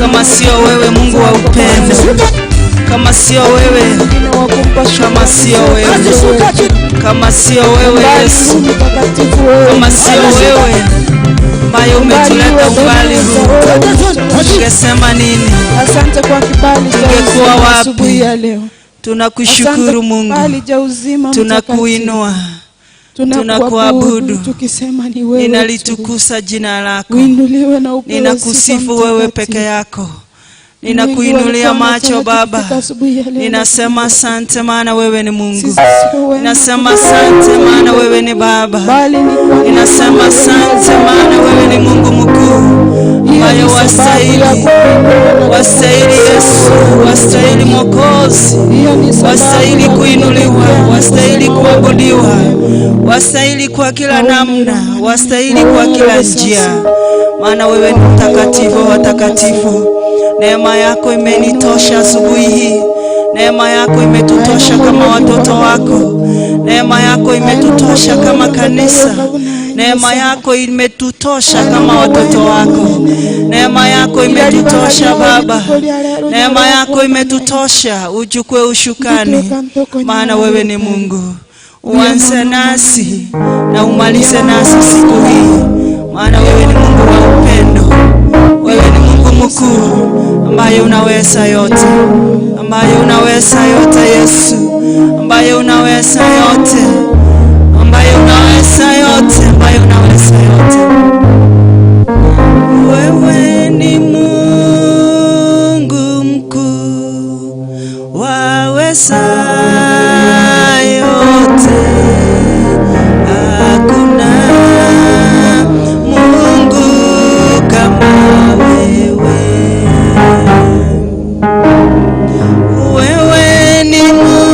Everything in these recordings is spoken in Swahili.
Kama sio wewe Mungu wa upendo, kama sio wewe, kama sio wewe, kama sio wewe Yesu, kama sio wewe ambaye umetuleta umbali huu, tungesema nini? Asante kwa kibali cha Tungekuwa uzima wapi? asubuhi ya leo. Tunakushukuru Asante kwa Mungu, kibali cha uzima mtakatifu. tunakuinua, Tunakuabudu tunakuabudu. tukisema ni wewe tu. Ninalitukuza jina lako, Uinuliwe na upewe sifa ninakusifu wewe mtakatifu. peke yako, Wengi ninakuinulia walikuwa macho wanataka Baba, kufika asubuhi ya leo, ninasema lakini asante maana wewe ni Mungu, sisi sio wema, ninasema asante maana wewe ni Baba, bali ni kwa ninasema asante maana wewe ni Mungu mkuu hiyo ambaye ni sababu ya wastahili, kupendwa na wastahili Yesu, wastahili Mwokozi, hiyo ni sababu wastahili ya kuinuliwa, kunyenyekea na wastahili kusema wewe ni kuabudiwa, mwema. wastahili kwa kila namna, wastahili kwa kila njia, maana wewe ni mtakatifu wa watakatifu. Neema yako imenitosha asubuhi hii, neema yako imetutosha kama watoto wako, neema yako imetutosha kama kanisa, neema yako imetutosha kama watoto wako, neema yako imetutosha Baba, neema yako imetutosha. Uchukue ushukani, maana wewe ni Mungu. Uanze nasi na umalize nasi siku hii, maana wewe ni Mungu wa upendo, wewe ni Mungu mkuu ambaye unaweza yote, ambaye unaweza yote Yesu, ambaye unaweza yote, ambaye unaweza yote, ambaye unaweza yote. Wewe ni Mungu mkuu, waweza yote, hakuna Mungu kama wewe. Wewe ni Mungu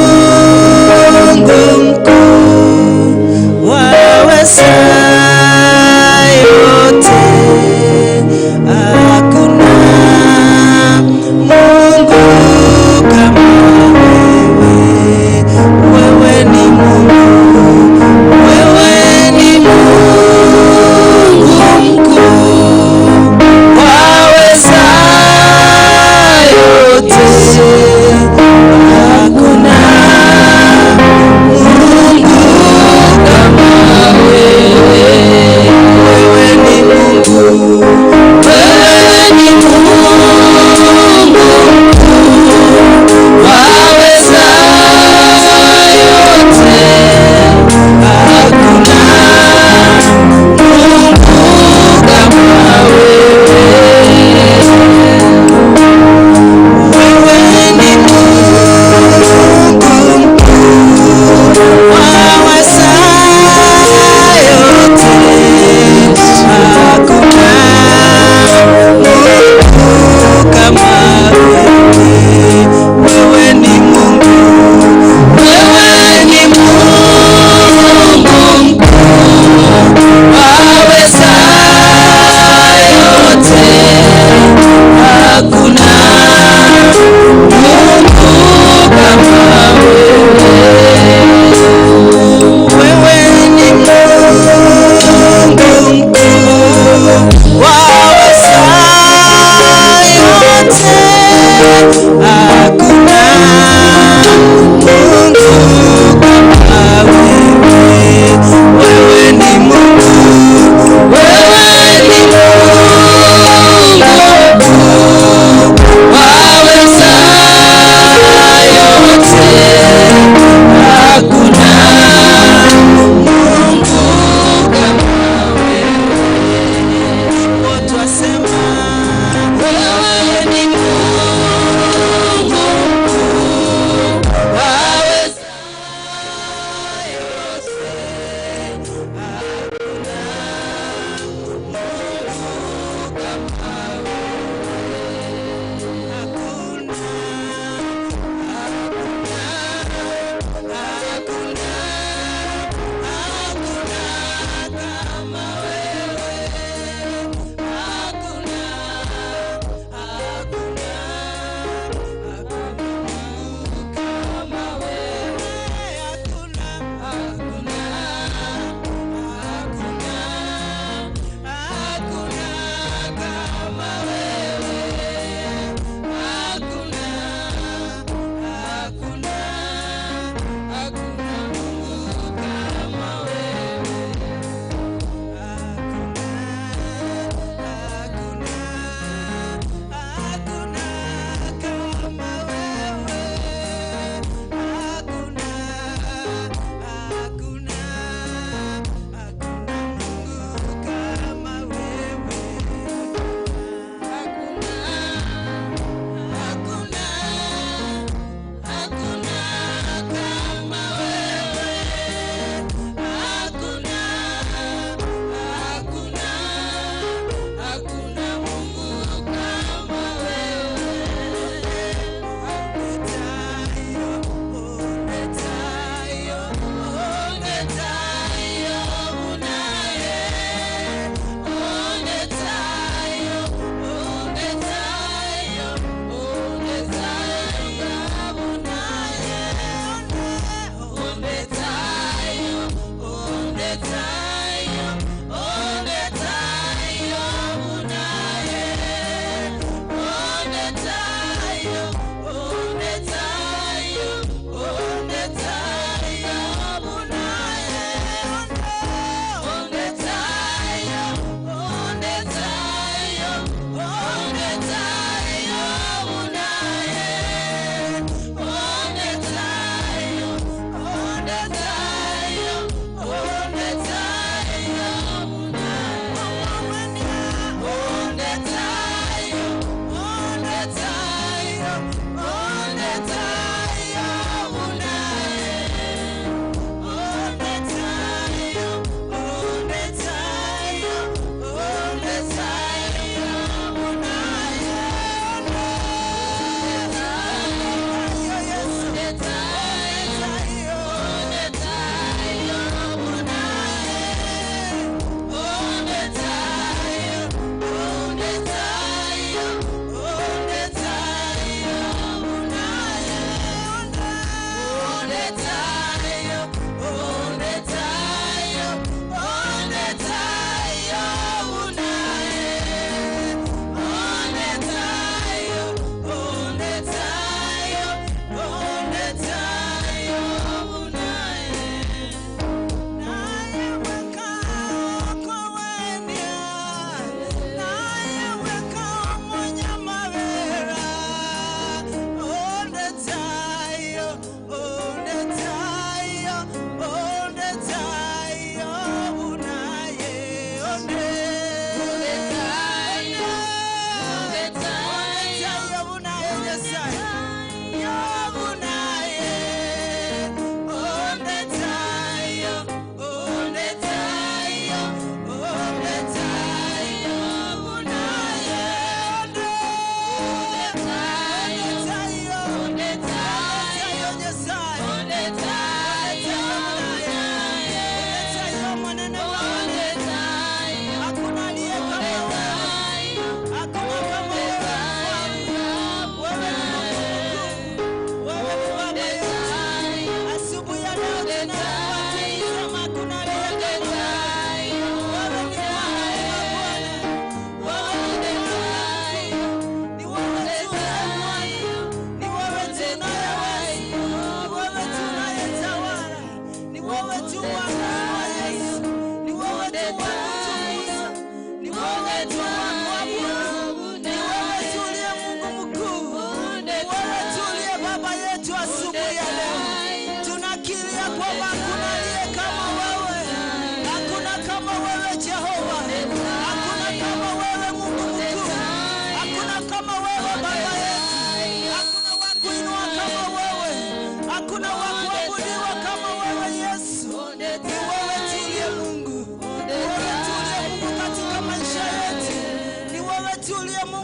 mkuu.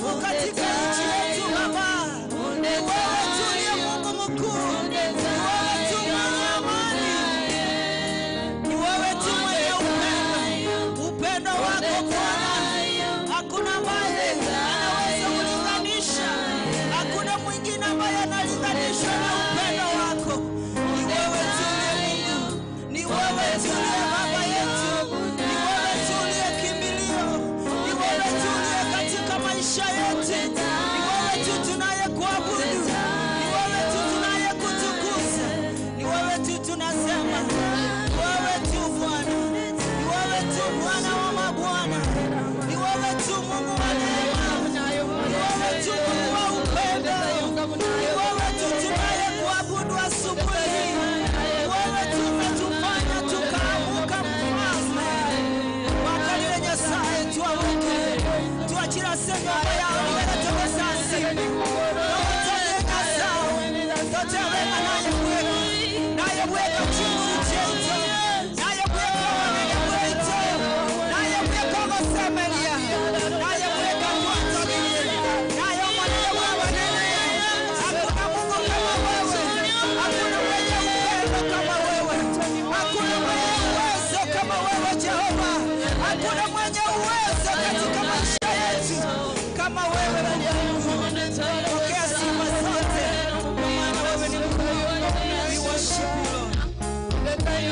nguvu katika nchi yetu Baba. Ni wewe tu uliye Mungu mkuu, ni wewe tu mwenye amani, ni wewe tu mwenye upendo. Upendo wako Bwana hakuna ambaye anaweza kulinganisha, hakuna mwingine ambaye analinganishwa na upendo wako. Ni wewe tu uliye Mungu, ni wewe tu uliye Baba yetu, ni wewe tu uliye kimbilio, ni wewe tu uliye katika maisha yetu, ni wewe tu tunayekuabudu, ni wewe tu tunayekutukuza, ni wewe tu tunasema, ni wewe tu Bwana, ni wewe tu Bwana wa mabwana, ni wewe tu Mungu wa neema, ni wewe tu Mungu wa upendo, ni wewe tu tunayekuabudu asubuhi hii, ni wewe tu umetufanya tukaamuka Mfalme. Wakalile Nyasaye tuamuke, tuachira senga yao niweretogosasi Hakuna mwenye uwezo katika maisha yetu kama wewe Mungu. Pokea sifa zote, kwa maana wewe ni mkuu. We worship you, Lord.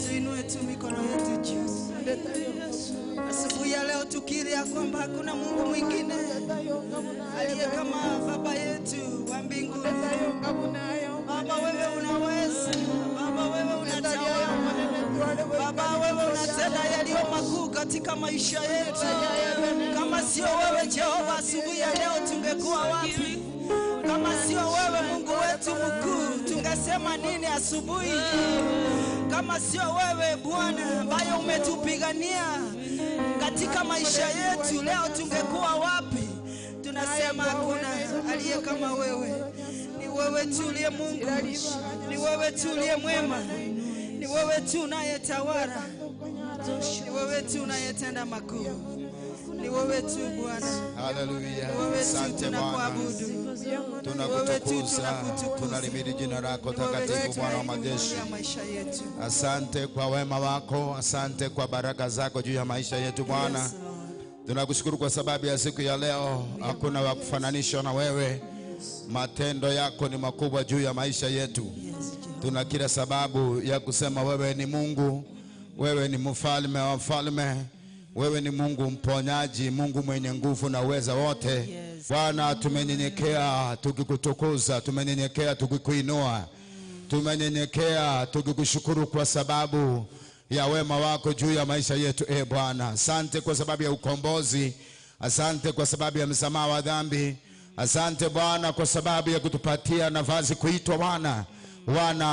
Tuinue tu mikono yetu juu. Asubuhi ya leo tukiri ya kwamba hakuna Mungu mwingine aliye kama Baba yetu wa mbinguni. Baba wewe unaweza, Baba wewe unatawala, Baba wewe unatenda yaliyo makuu katika maisha yetu. Kama sio wewe Jehova, asubuhi ya leo tungekuwa wapi? Kama sio wewe Mungu wetu mkuu, tungesema nini asubuhi hii? Kama sio wewe Bwana ambaye umetupigania katika maisha yetu, leo tungekuwa wapi? Tunasema hakuna aliye kama wewe. Ni wewe tu uliye Mungu, ni wewe tu uliye mwema, ni wewe tu unayetawala, ni wewe tu unayetenda makuu, ni wewe tu Bwana. Haleluya. Ni wewe tu Asante Bwana. tunakuabudu. Tunakutukuza, tunalimidi jina lako Ni wewe tu takatifu, Bwana wa majeshi. tunakuinulia maisha yetu. Asante kwa wema wako, asante kwa baraka zako juu ya maisha yetu Bwana. Yes, Lord. Tunakushukuru kwa sababu ya siku ya leo, hakuna wa kufananishwa na wewe. Matendo yako ni makubwa juu ya maisha yetu. Yes, Jehovah. Tuna kila sababu ya kusema wewe ni Mungu, wewe ni mfalme wa wafalme, wewe ni Mungu mponyaji, Mungu mwenye nguvu na uweza wote. Yes. Bwana, tumenyenyekea tukikutukuza, tumenyenyekea tukikuinua, tumenyenyekea tukikushukuru kwa sababu ya wema wako juu ya maisha yetu. E Bwana, asante kwa sababu ya ukombozi, asante kwa sababu ya msamaha wa dhambi, asante Bwana kwa sababu ya kutupatia nafasi kuitwa wana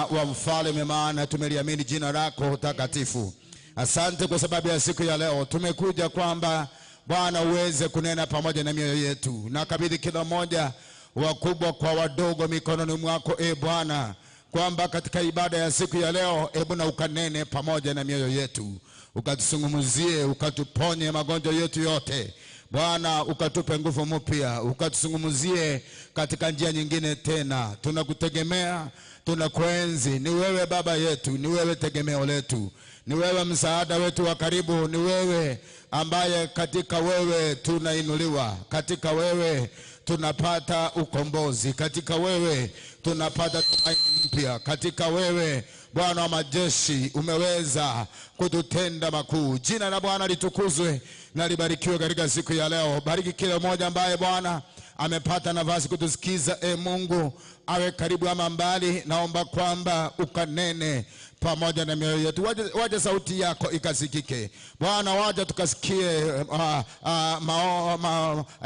wa mfalme, maana tumeliamini jina lako takatifu. Asante kwa sababu ya siku ya leo, tumekuja kwamba Bwana uweze kunena pamoja na mioyo yetu. Nakabidhi kila mmoja, wakubwa kwa wadogo, mikononi mwako e Bwana, kwamba katika ibada ya siku ya leo, hebu na ukanene pamoja na mioyo yetu, ukatusungumuzie, ukatuponye magonjwa yetu yote Bwana, ukatupe nguvu mpya, ukatusungumuzie katika njia nyingine tena. Tunakutegemea, tunakuenzi. Ni wewe Baba yetu, ni wewe tegemeo letu, ni wewe msaada wetu wa karibu, ni wewe ambaye katika wewe tunainuliwa, katika wewe tunapata ukombozi, katika wewe tunapata tumaini mpya, katika wewe Bwana wa majeshi umeweza kututenda makuu. Jina la Bwana litukuzwe na libarikiwe katika siku ya leo. Bariki kila mmoja ambaye Bwana amepata nafasi kutusikiza. E Mungu, awe karibu ama mbali, naomba kwamba ukanene pamoja na mioyo yetu. Waje sauti yako ikasikike Bwana, waje tukasikie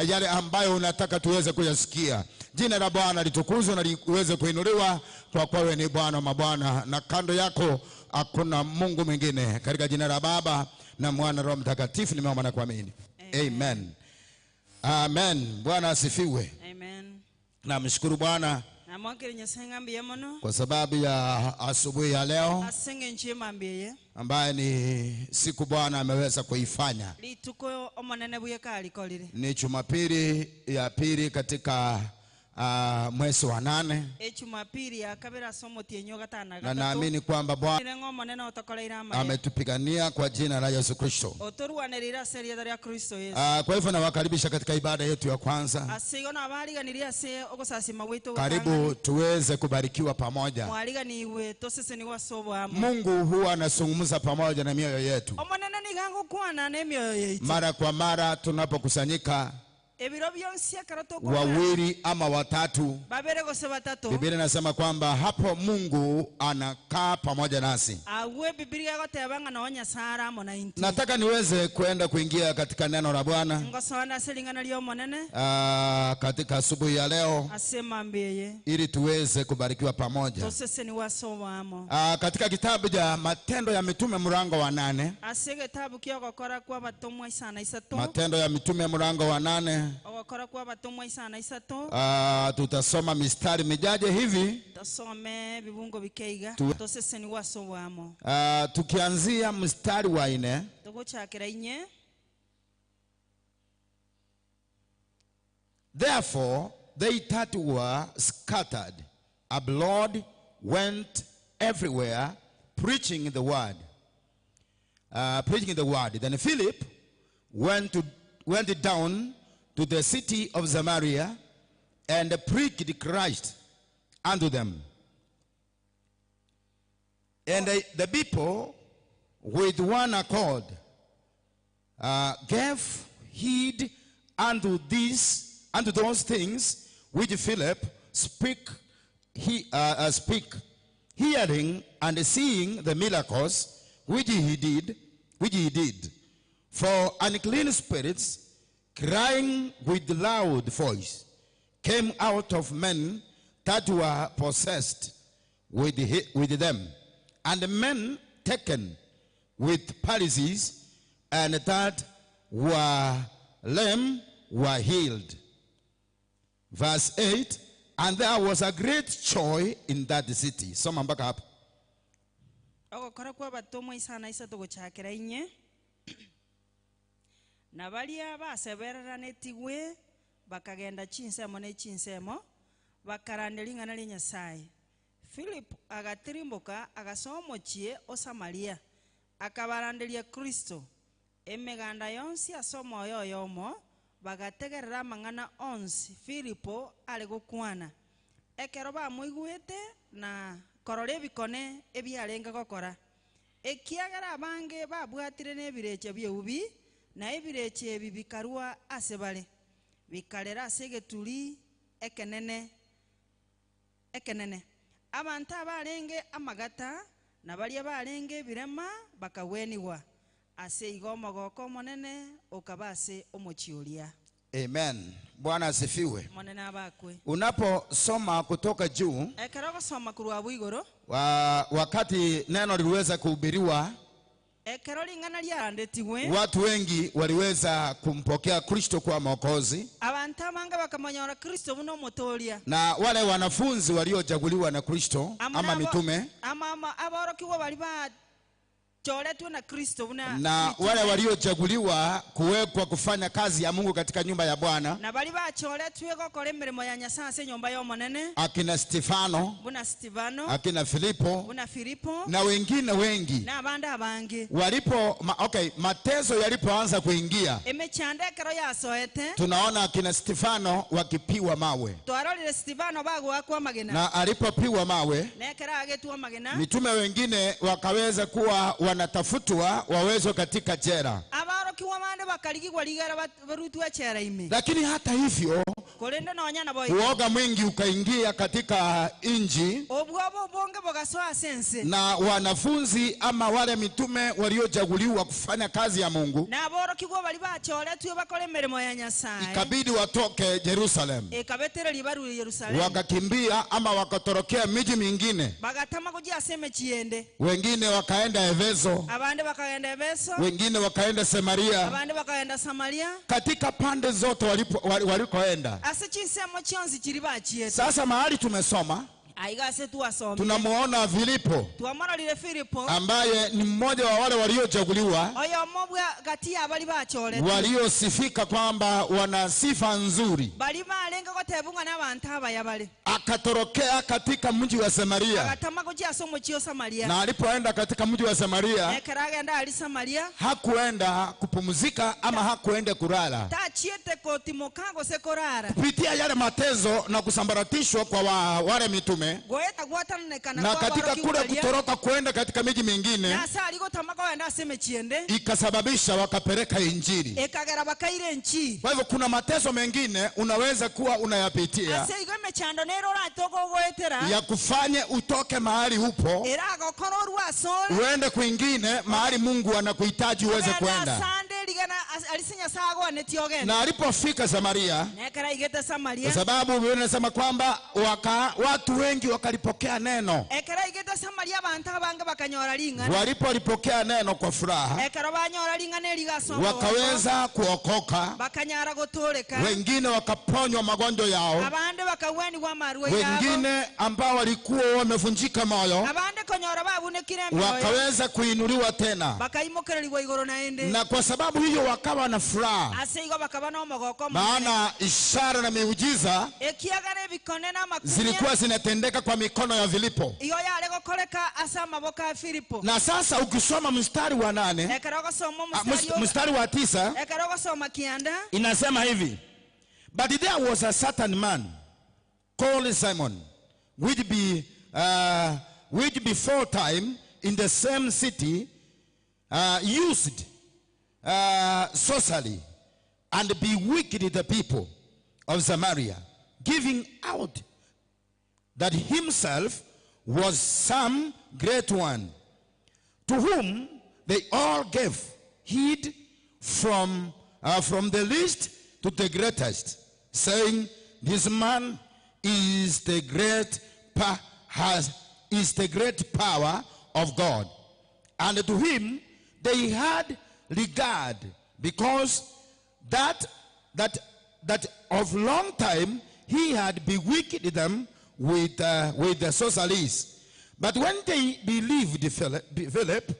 yale ambayo unataka tuweze kuyasikia. Jina la Bwana litukuzwe na liweze kuinuliwa, kwa kuwa wewe ni Bwana wa mabwana, na kando yako hakuna Mungu mwingine. Katika jina la Baba na Mwana Roho Mtakatifu nimeomba na kuamini, amen. Amen. Bwana asifiwe. Amen. Namshukuru Bwana Namwakire Nyasaye ng'ambiye mono kwa sababu ya asubuhi ya leo asenge nchima mbiye ambaye ni siku Bwana ameweza kuifanya. Lituko omonene buye kalikolire. Ni Jumapili ya pili katika mwezi wa 8. Jumapili ya kabira somo tienyo gatana Na naamini kwamba Bwana ng'o monene otokoleira amaya ametupigania kwa jina la Yesu Kristo. Otorwanerera seria ya Kristo Yesu. Kwa hivyo nawakaribisha katika ibada yetu ya kwanza. Asigo na abariganiria se ogosasima wetu. Karibu tuweze kubarikiwa pamoja. Mwariganiwe tosese ni wasobo. Mungu huwa anazungumza pamoja na mioyo yetu. Omonene nigango kwana ne mioyo yetu. Mara kwa mara tunapokusanyika wawili ama watatu, Biblia inasema kwamba hapo Mungu anakaa pamoja nasi. Nataka niweze kuenda kuingia katika neno la Bwana katika asubuhi ya leo, ili tuweze kubarikiwa pamoja. Katika kitabu cha Matendo ya Mitume mlango wa 8. Matendo ya Mitume mlango wa 8. Tutasoma mistari mijaje hivi. Tukianzia mstari wa 4. Therefore they that were scattered abroad went everywhere preaching the word. Preaching the word. Then Philip went down to the city of Samaria and preached Christ unto them. And the people with one accord gave heed unto these, unto those things which Philip spake, hearing and seeing the miracles which he did. For unclean spirits, crying with loud voice, came out of men that were possessed with them, and men taken with palsies and that were lame were healed. Verse 8, and there was a great joy in that city. Soma mpaka hapo. Na baria basebereranetigwe bakagenda chinsemo ne chinsemo bakarande ring'ana ria Nyasaye. Philip agatirimboka agasoa omochie o Samaria akabaranderia Kristo. Emeganda yonsi ase omoyo oyomo bagategerera amang'ana onsi Filipo are gokwana. Ekero bamoigwete na korora ebikone ebiarenge gokora. Ekiagera abange babwatire n'ebireche bieubi na ebireche ebi bikarua ase bare bikarera ase egeturi ekenene ekenene. Abantu abarenge amagata na baria barenge ebirema bakagwenigwa ase igo omogoko omonene okaba ase omochie oria. Amen. Bwana asifiwe. Monene abakwe. Unaposoma kutoka juu, Ekero ogosoma korwa abwo igoro, wakati neno liliweza kuhubiriwa, ekero ring'ana riarandetigwe, watu wengi waliweza kumpokea Kristo kwa Mwokozi, abantu abange bakamanyora Kristo buno omotoria. na wale wanafunzi waliochaguliwa na Kristo ama mitume, ama abaorokiwa bali bachoretwe na Kristo buna na wale waliochaguliwa kuwekwa kufanya kazi ya Mungu katika nyumba ya Bwana, na bali bachoretwe gokora emirimo ya Nyasaye ase enyomba y'omonene, akina Stefano, buna Stefano, akina Filipo, buna Filipo na wengine wengi. na abandi abange. Walipo mateso yalipoanza kuingia, Emechando ekero yasoete, tunaona akina Stefano wakipiwa mawe, twarorire Stefano bagwakwa amagena, na alipopiwa mawe na ekero agetwa amagena, mitume wengine wakaweza kuwa wanatafutwa wawezwe katika jela. Abarokiwa bande bakarigigwa rigera barutwa chera ime. Lakini hata hivyo korende nonya nabo uoga mwingi ukaingia katika inji, obwobo bonge bogasoa sense, na wanafunzi ama wale mitume waliochaguliwa kufanya kazi ya Mungu na aborokigwa bali bachoretwe bakore emirimo ya Nyasaye, ikabidi watoke Jerusalem, ekabetereri baru Yerusalemu, wakakimbia ama wakatorokea miji mingine, bagatama kujia aseme chiende, wengine wakaenda Efeso, abande bakaenda Efeso, wengine wakaenda Samaria, abande bakaenda Samaria, katika pande zote walikoenda. Ase chinsemo chionsi chiri bachiete. Sasa mahali tumesoma, aiga ase tuwasome, tunamuona Filipo twamororire Filipo ambaye ni mmoja wa wale waliochaguliwa, oyo mobwa gati abali bachoretwe, waliosifika kwamba wana sifa nzuri, bali balenga gotebung'a n'abantu abaya bale, akatorokea katika mji wa Samaria. Agatama kujia ase omochie o Samaria. Na alipoenda katika mji wa Samaria, ekero agenda ali Samaria, hakuenda kupumzika ama hakuenda kulala, tachiete kotimoka gose korara, kupitia yale mateso na kusambaratishwa kwa wale mitume, na katika kule kutoroka kwenda katika miji mingine, ikasababisha wakapeleka injili. Kwa hivyo kuna mateso mengine unaweza kuwa unayapitia ya kufanye utoke mahali upo uende kwingine mahali Mungu anakuhitaji uweze kwenda. Na alipofika Samaria, kwa sababu Biblia inasema kwamba watu wengi wakalipokea neno. Walipolipokea neno kwa furaha, wakaweza kuokoka, wengine wakaponywa magonjwa yao, wengine ambao walikuwa wamevunjika moyo wakaweza kuinuliwa tena, na kwa sababu hiyo wakawa na furaha, maana ishara na miujiza zilikuwa zinatendeka kwa mikono ya Filipo. Na sasa ukisoma mstari wa 8, mstari wa 9, inasema hivi: But there was a certain man called Simon, which before time in the same city used sorcery and bewitched the people of Samaria, giving out that himself was some great one, to whom they all gave heed from the least to the greatest, saying, This man is the great power of God. And to him they had regard, because that of long time he had bewitched them with the sorceries. But when they believed Philip,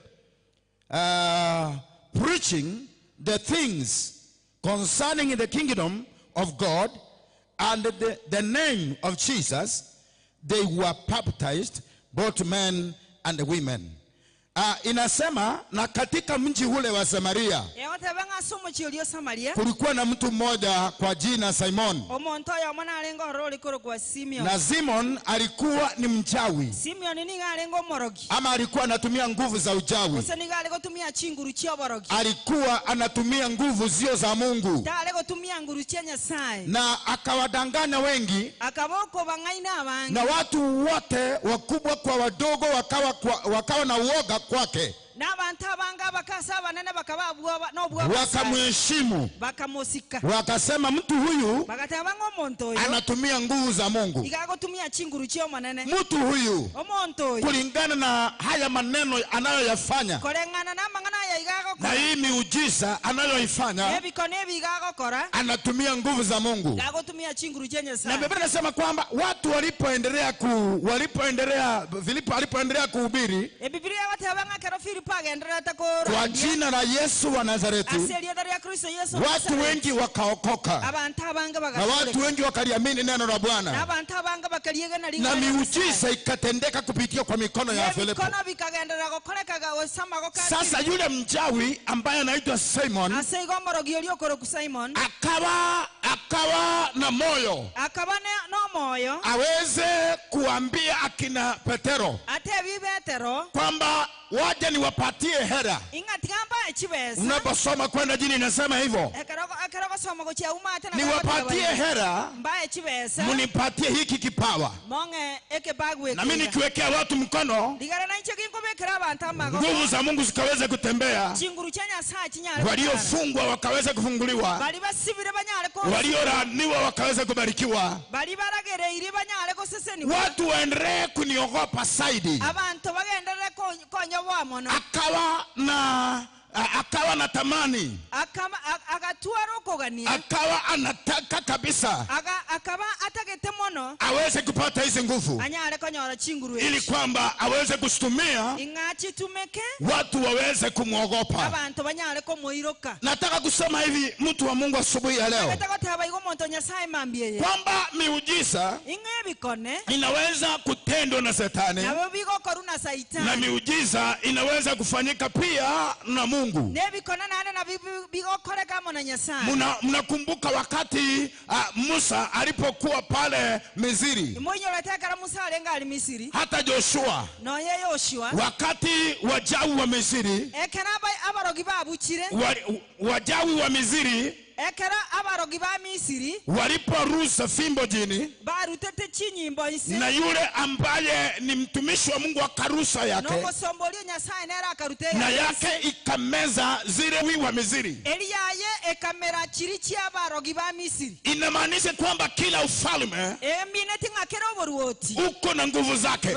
preaching the things concerning the kingdom of God and the name of Jesus, they were baptized, both men and women. Inasema na katika mji ule wa Samaria kulikuwa na mtu mmoja kwa jina Simon. Na Simon alikuwa ni mchawi, ama alikuwa anatumia nguvu za uchawi. Alikuwa anatumia nguvu zio za Mungu, na akawadanganya wengi, na watu wote wakubwa kwa wadogo wakawa na uoga kwake, wakamheshimu, wakasema mtu huyu anatumia nguvu za Mungu. Mtu huyu kulingana na haya maneno anayoyafanya na hii miujiza anayoifanya, anatumia nguvu za Mungu. Na Biblia inasema kwamba watu Filipo alipoendelea kuhubiri kwa jina la Yesu wa Nazareti, watu wengi wakaokoka, na watu wengi wakaliamini neno la Bwana, na miujiza ikatendeka kupitia kwa mikono ya Filipo. Sasa yule mchawi ambaye anaitwa Simon akawa na moyo aweze kuambia akina Petero kwamba waje niwapatie hera. Unaposoma kwenda jini inasema hivyo, niwapatie hera, munipatie hiki kipawa, na mimi nikiwekea watu mkono, nguvu za Mungu zikaweze kutembea, waliofungwa wakaweze kufunguliwa, waliolaaniwa wakaweze kubarikiwa, watu waendelee kuniogopa zaidi. Akawa na tamani, akawa anataka kabisa aweze kupata hizi nguvu, ili kwamba aweze kusitumia, watu waweze kumuogopa. Nataka kusema hivi, mtu wa Mungu, asubuhi ya leo, kwamba miujiza inaweza kutendwa na Shetani, na miujiza inaweza kufanyika pia na Mungu. Mnakumbuka wakati Musa alipokuwa pale Misri, hata Joshua, wakati wajawi wa Misri, wajawi wa Misri waliporusa fimbo jini, na yule ambaye ni mtumishi wa Mungu akarusa yake, na yake ikameza zile wa Misri. Inamaanisha kwamba kila ufalme uko na nguvu zake,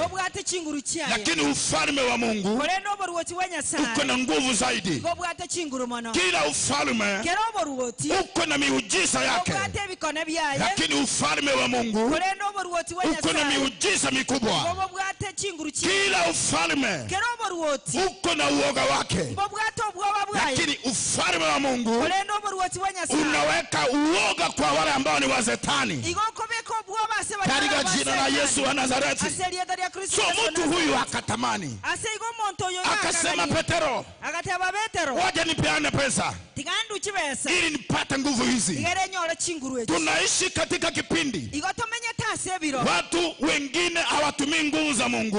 lakini ufalme wa Mungu uko na nguvu zaidi. Kila ufalme uko na miujiza yake, lakini ufalme wa Mungu uko na miujiza mikubwa. Kila ufalme uko na uoga wake, lakini ufalme wa Mungu unaweka uoga kwa wale ambao ni wa Shetani, katika jina la Yesu wa Nazareti. So mtu huyu akatamani, akasema, Petero, waje nipeane pesa ili nipate nguvu hizi. Tunaishi katika kipindi watu wengine hawatumii nguvu za Mungu,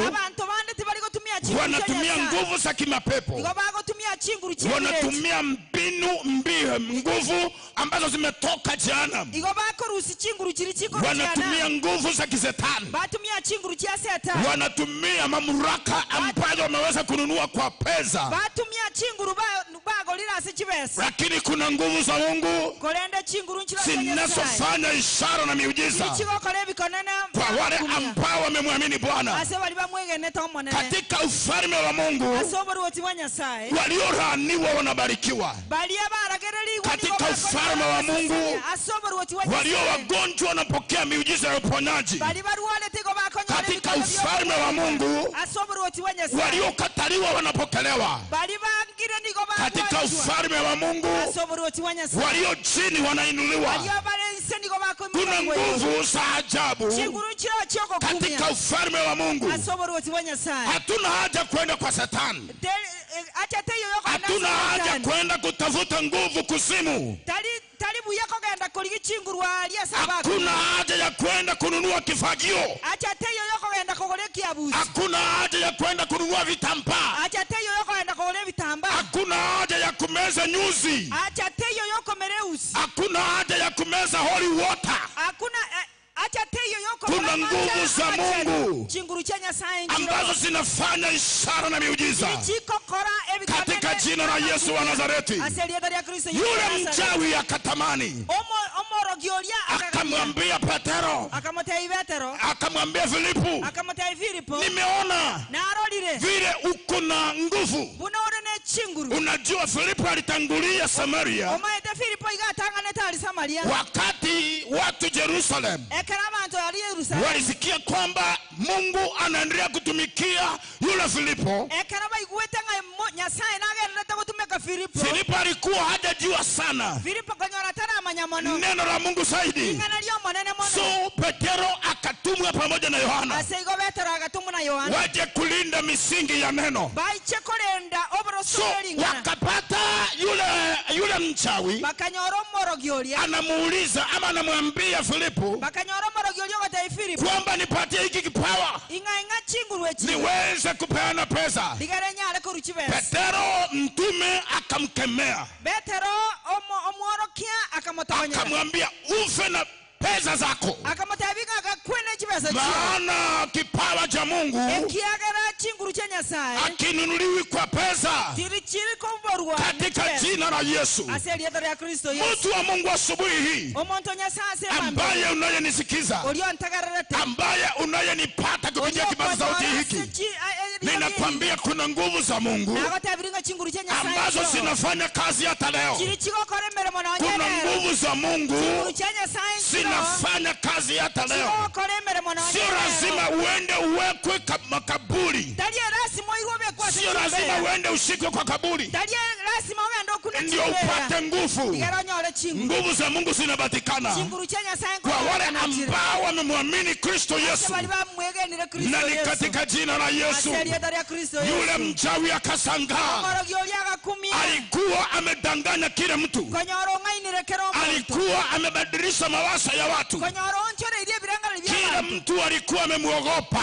wanatumia nguvu za kimapepo, wanatumia mbinu nguvu ambazo zimetoka jehanamu, wanatumia nguvu za kisetani, wanatumia mamlaka ambayo wameweza kununua kwa pesa. Lakini kuna nguvu za Mungu zinazofanya ishara na miujiza kwa wale ambao wamemwamini Bwana. Katika ufalme wa Mungu waliolaaniwa wanabarikiwa. Katika ufalme wa Mungu walio wagonjwa wanapokea miujiza ya uponyaji. Katika ufalme wa Mungu waliokataliwa wanapokelewa. Katika ufalme wa Mungu walio chini wanainuliwa. Kuna nguvu za ajabu katika ufalme wa Mungu. Hatuna haja kwenda kwa Satani. Hatuna haja kwenda kutafuta nguvu kuzimu. Hakuna haja ya kwenda kununua kifagio. Hakuna haja ya kwenda kununua vitambaa. Hakuna haja ya kumeza nyuzi. Hakuna haja ya kumeza holy water. Kuna nguvu za Mungu ambazo zinafanya ishara na miujiza katika jina la Yesu wa Nazareti. Yule mchawi akatamani, akamwambia Petero, akamwambia Filipo, nimeona vile uko na nguvu. Unajua Filipo alitangulia Samaria wakati watu Jerusalem walisikia kwamba Mungu anaendelea kutumikia yule Filipo. Filipo alikuwa hajajua sana neno la Mungu zaidi. So Petero akatumwa pamoja na Yohana waje kulinda misingi ya neno. So wakapata yule mchawi anamuuliza ama anamwambia Filipo kwamba nipatie hiki kipawa niweze kupeana pesa. Petero mtume akamkemea, akamwambia ufe na pesa zako, maana kipawa cha Mungu hakinunuliwi kwa pesa. Katika jina la Yesu. Mtu wa Mungu asubuhi hii, ambaye unayenisikiza, ambaye unayenipata kupitia kipaza sauti hiki, ninakwambia kuna nguvu za Mungu ambazo zinafanya kazi hata leo. Kuna nguvu za Mungu zinafanya kazi hata leo. Sio lazima uende uwekwe makaburi. Sio lazima uende ushikwe kwa kaburi ndio upate nguvu. Nguvu za Mungu zinapatikana kwa wale ambao wamemwamini Kristo Yesu. Na ni katika jina la Yesu. Yule mchawi akashangaa. Alikuwa amedanganya kila mtu. Alikuwa amebadilisha mawazo ya watu. Kila mtu alikuwa amemuogopa.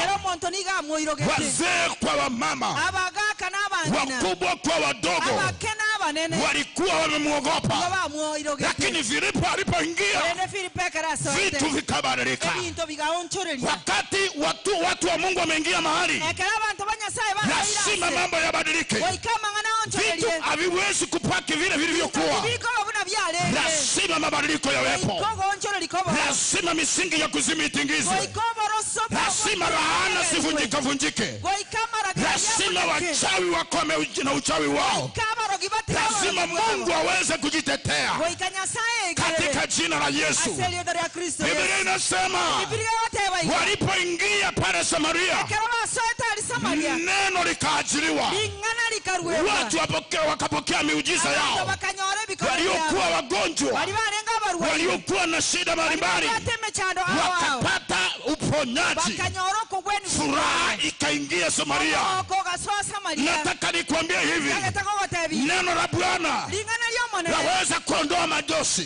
Wazee kwa wamama, wakubwa kwa wadogo, walikuwa wamemuogopa. Lakini Filipo alipoingia, vitu vikabadilika. Wakati watu wa Mungu wameingia mahali, lazima mambo yabadilike. Vitu haviwezi kupaki vile vilivyokuwa. Lazima mabadiliko yawepo. Lazima misingi ya kuzimu itingizwe. Lazima laana zivunjike vunjike. Lazima wachawi wakome na uchawi wao. Lazima Mungu aweze kujitetea katika jina la Yesu. Biblia inasema walipoingia pale Samaria, neno likaajiliwa. Watu wakapokea miujiza yao. Waliokuwa wagonjwa, waliokuwa na shida mbalimbali, wakapata uponyaji. Furaha ikaingia Samaria. Nataka nikwambie hivi, neno la Bwana laweza kuondoa majosi.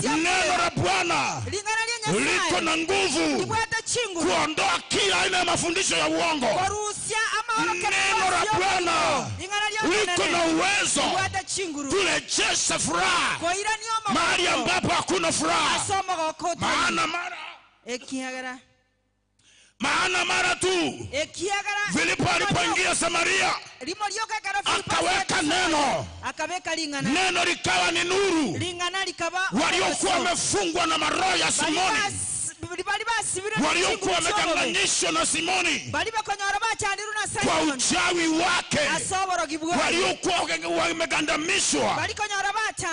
Neno la Bwana liko na nguvu kuondoa kila aina ya mafundisho ya uongo. Neno la Bwana liko na uwezo kurejesha furaha mahali ambapo hakuna furaha. Maana mara tu Filipo alipoingia Samaria, akaweka neno. Neno likawa ni nuru. Waliokuwa wamefungwa na maroho ya Simoni Waliokuwa wamekanganyishwa na Simoni kwa uchawi wake, waliokuwa wamegandamishwa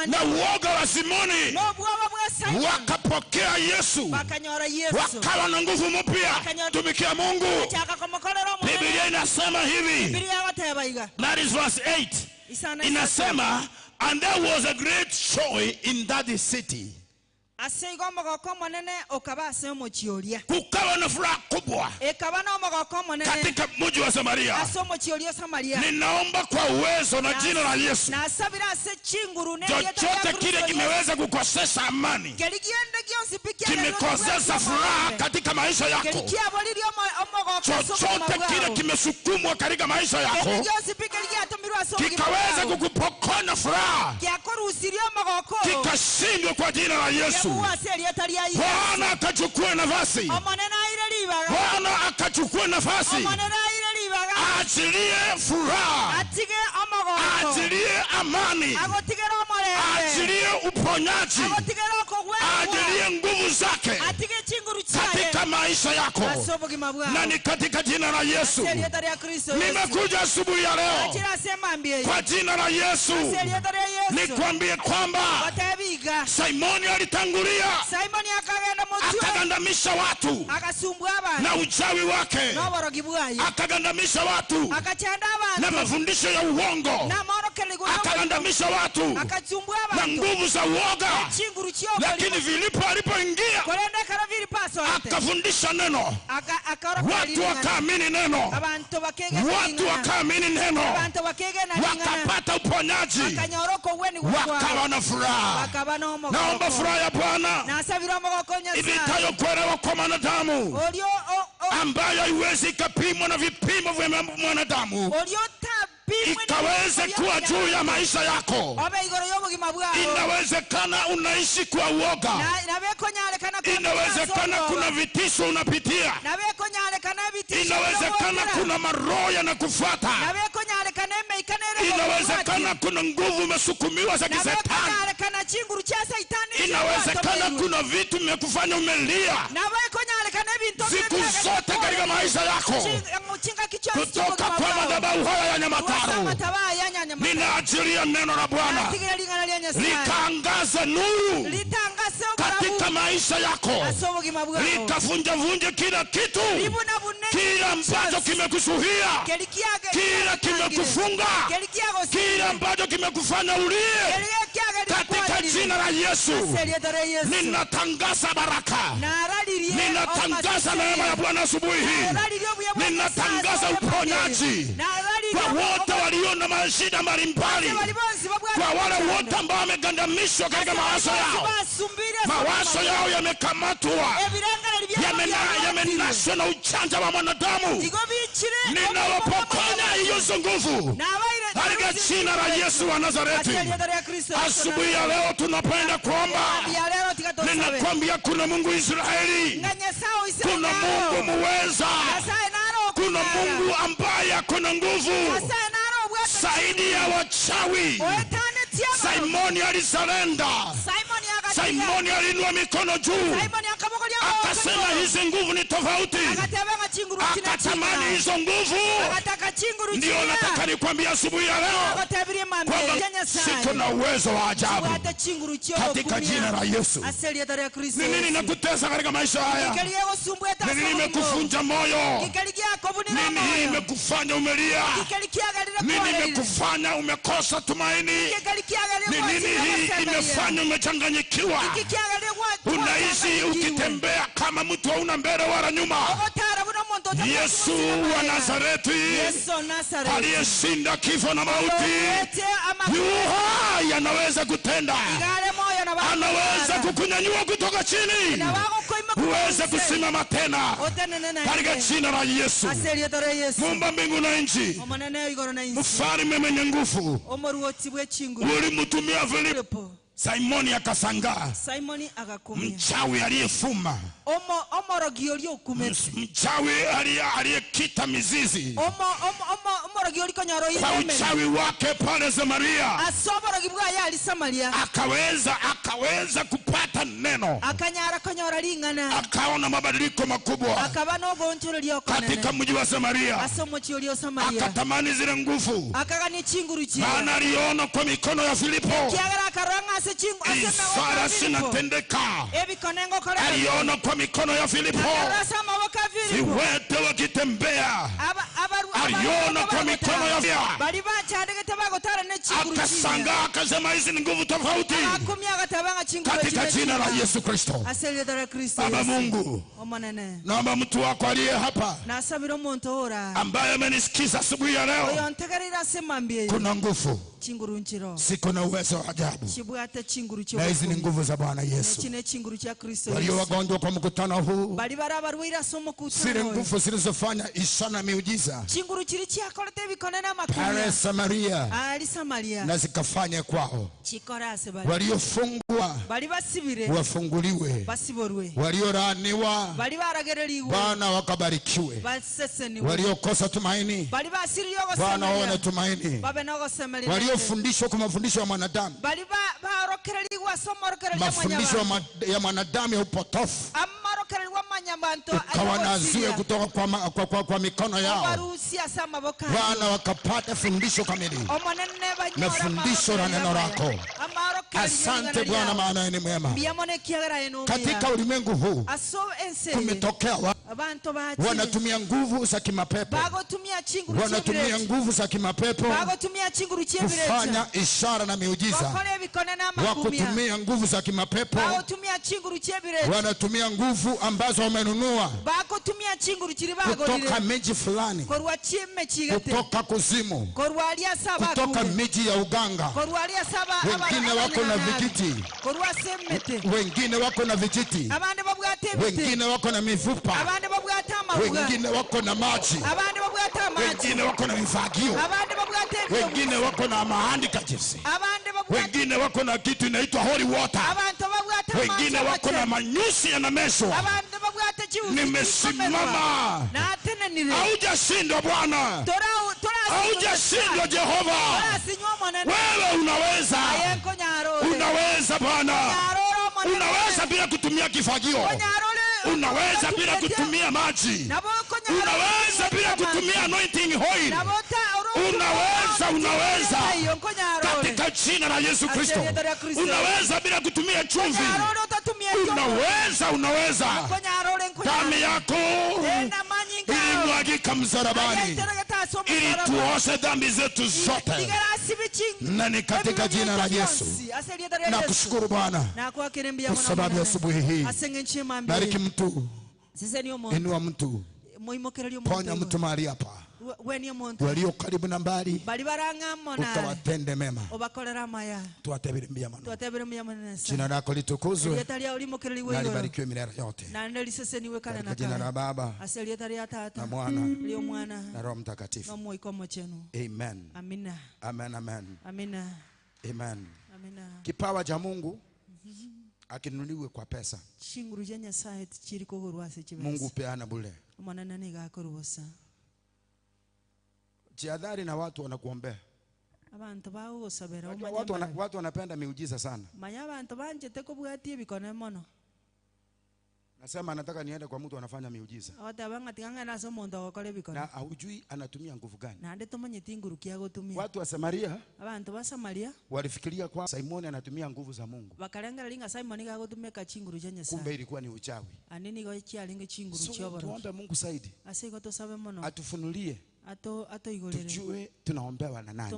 na uoga wa Simoni, wakapokea Yesu, wakawa na nguvu mpya. Tumikia Mungu. Biblia inasema hivi, that is verse 8. Inasema, and there was a great joy in that city. Kukawa na furaha kubwa katika mji wa Samaria. Ninaomba kwa uwezo na jina la Yesu, chochote kile kimeweza kukosesha amani, kimekosesha furaha katika maisha yako, chochote kile kimesukumwa katika maisha yako kikaweza kukupokonya furaha, kikashindwa kwa jina la Yesu. Bwana akachukua nafasi. Bwana akachukua nafasi. Aachilie furaha, aachilie amani, aachilie uponyaji, aachilie nguvu zake katika maisha yako. Na ni katika jina la Yesu nimekuja asubuhi ya leo kwa jina la Yesu nikwambie kwamba Simoni alitangulia, akagandamisha watu na uchawi wake, akagandamisha watu na mafundisho ya uongo, akagandamisha watu na nguvu za uoga. Lakini Filipo alipoingia akafundisha neno, watu wakaamini neno, watu wakaamini neno, wakapata uponyaji, wakawa na furaha. Naomba furaha ya Bwana ipitayo kuelewa kwa mwanadamu, ambayo haiwezi kupimwa na vipimo vya mwanadamu, ikaweze kuwa juu ya maisha yako. Inawezekana unaishi kwa uoga, inawezekana kuna vitisho unapitia, inawezekana kuna maroho yanakufuata, inawezekana kuna nguvu umesukumiwa za kisetani, inawezekana kuna vitu vimekufanya umelia siku zote katika maisha yako. Kutoka kwa madhabahu haya ya Nyamataro ninaachilia neno la Bwana likaangaze nuru katika maisha yako, likavunjavunje kila kitu, kila ambacho kimekusuhia, kila kimekufunga, kila ambacho kimekufanya ulie. Katika jina la Yesu ninatangaza baraka, ninatangaza neema ya Bwana asubuhi hii, ninatangaza uponyaji kwa wote walio na mashida mbalimbali, kwa wale wote ambao wamegandamishwa katika mawazo yao, mawazo yao yamekamatwa, yamenaswa na uchanja wa mwanadamu. Ninawapokonya hiyo nguvu katika jina la Yesu wa Nazareti. Asubuhi ya leo tunapenda kuomba. Ninakwambia kuna Mungu Israeli, kuna Mungu muweza, kuna Mungu ambaye akona nguvu zaidi ya wachawi. Simoni alizalenda, Simoni aliinua mikono juu, akasema hizi nguvu ni tofauti, akatamani hizo nguvu. Ndio nataka nikwambie asubuhi ya leo kwamba siko na uwezo wa ajabu katika jina la Yesu. Ni nini nakutesa katika maisha haya? Ni nini imekuvunja moyo? Nini imekufanya umelia? Nini imekufanya umekosa tumaini? Ni nini hii imefanya umechanganyikiwa? Unaishi ukitembea kama mtu hauna mbele wala nyuma. Yesu wa Nazareti aliyeshinda kifo na mauti yu hai, anaweza kutenda, anaweza kukunyanyua kutoka chini uweze kusimama tena katika jina la Yesu. Muumba mbingu na nchi, mfalme mwenye nguvu, ulimtumia Filipo. Simoni akashangaa, mchawi aliyefuma, mchawi aliyekita mizizi, Kwa uchawi wake pale Samaria akaweza kupata neno, akaona mabadiliko makubwa katika mji wa Samaria. Akatamani zile nguvu, maana aliona kwa mikono ya Filipo ishara zinatendeka. Aliona kwa mikono ya Filipo viwete wakitembea. Aliona kwa mikono ya Filipo, akashangaa akasema, hizi ni nguvu tofauti. Katika jina la Yesu Kristo. Baba Mungu, naomba mtu wako aliye hapa ambaye amenisikiza asubuhi ya leo, kuna nguvu, siko na uwezo wa ajabu, na hizi ni nguvu za Bwana Yesu. Walio wagonjwa kwa mkutano huu, zile nguvu zilizofanya ishara na miujiza pale Samaria na zikafanya kwao, waliofungwa wafunguliwe, waliolaaniwa Bwana wakabarikiwe, waliokosa tumaini Bwana waone tumaini, waliofundishwa kwa mafundisho ya mwanadamu, mafundisho ya mwanadamu ya upotofu, ukawanaziwe kutoka kwa mikono yao, Bwana wakapata fundisho kamili na fundisho la neno lako. Asante Bwana, maana ni mwema. Katika ulimwengu huu kumetokea wanatumia nguvu za kimapepo, wanatumia nguvu za kimapepo kufanya ishara na miujiza, wakutumia nguvu za kimapepo, wanatumia nguvu ambazo wamenunua kutoka miji fulani, kutoka kuzimu, kutoka miji ya uganga. Wengine wako na vijiti, wengine wako na vijiti, wengine wako na mifupa, wengine wako na maji, wengine wako na mifagio, wengine wako na mahandikachifs, wengine wako na kitu inaitwa holy water, wengine wako na manyusi yanameshwa. Nimesimama. Haujashindwa Bwana, haujashindwa Jehova. Wewe unaweza, unaweza Bwana, unaweza bila kutumia kifagio, unaweza bila kutumia maji, unaweza bila kutumia anointing oil, unaweza, unaweza katika jina la Yesu Kristo. Unaweza bila kutumia chumvi, unaweza, unaweza. Damu yako ilimwagika msalabani ili tuoshe dhambi zetu zote, na ni katika jina la Yesu. Nakushukuru Bwana kwa sababu ya asubuhi hii. Bariki mtu, inua mtu, ponya mtu mahali hapa, walio karibu na mbali, ukawatende mema. Tuwatebere mbia mano, jina lako litukuzwe na libarikiwe milele yote, katika jina la Baba na Mwana na Roho Mtakatifu. Amen. Amen, amen. Amen. Kipawa cha Mungu akinunuliwe kwa pesa. Mungu peana bure. Jihadhari na watu wanakuombea. Watu wanapenda miujiza sana. Nasema nataka niende kwa mtu anafanya miujiza. Na haujui anatumia nguvu gani. Watu wa Samaria walifikiria kwa Simoni anatumia nguvu za Mungu. Kumbe ilikuwa ni uchawi. So tuombe Mungu zaidi atufunulie, tujue tunaombewa na nani,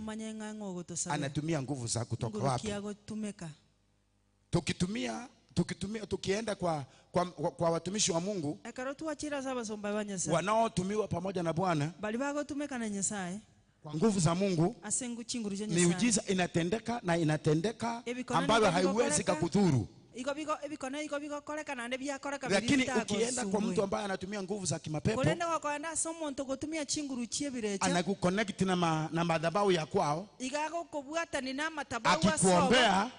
anatumia nguvu za kutoka wapi. Tukienda kwa watumishi wa Mungu wanaotumiwa pamoja na Bwana kwa nguvu za Mungu, miujiza inatendeka na inatendeka ambayo haiwezi kukudhuru. Lakini ukienda kwa mtu ambaye anatumia nguvu za kimapepo, anakuconnect na madhabahu ya kwao, akikuombea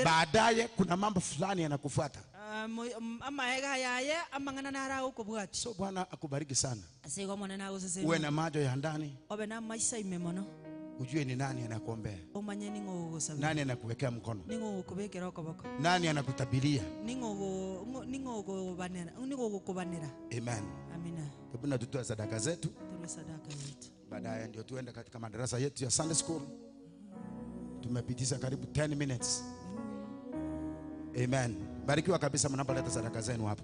baadaye kuna mambo fulani yanakufuata. Amaega yaye amang'ana nara ukubwati. So Bwana akubariki sana. Asigo mwana na Uwe na macho ya ndani. Obe na maisha ime mono. Ujue ni nani anakuombea. Omanye ning'o ogosabera. Nani anakuwekea mkono. Ning'o ogokobekera okoboko. Nani anakutabiria. Ning'o ogobanera, ning'o ogokobanera. Amen. Amina. Hebu na tutoe sadaka zetu. Tutoe sadaka yetu. Baadaye ndio tuende katika madarasa yetu ya Sunday school. Tumepitisha karibu 10 minutes. Amen. Barikiwa kabisa mnapoleta sadaka zenu hapa.